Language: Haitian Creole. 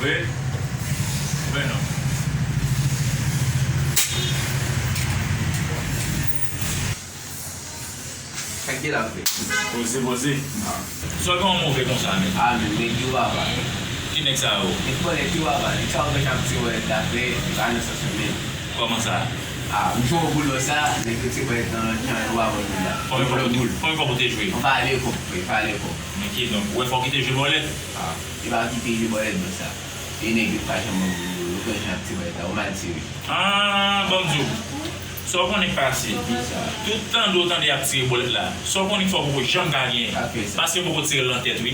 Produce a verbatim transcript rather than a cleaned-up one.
Wi. Wi, non. Sa k gen la, frè? Poze, poze. Sa w gen yon move konsa, men? A, men, nèg yo, papa. Ki nèg sa yo? Nèg bòlèt yo, papa. Nèg sa yo, nèg ap tire bòlèt la, frè. Li pa nan sans mwen, men. Kòman sa? A, m jwe yon boul lòt sa, nèg yo tire bòlèt nan chan yo, papa, boul la. Konbyen fwa w te jwe? Yon valè kòb, frè, valè kòb. Men kidonk, ou wè fò w kite jwe bòlèt? A, li pa kite jwe bòlèt, men sa. E nèg yo pa janm ban m boul, yo pran jan ap tire bòlèt la, ou mal tire. Ah, ban m di w. Sa w konnen k pase? Ki sa? Tout tande w tande y ap tire bòlèt la. Sa w konnen k fè w poko janm ka genyen. Sa k fè sa? Paske m poko tire l nan tèt, wi.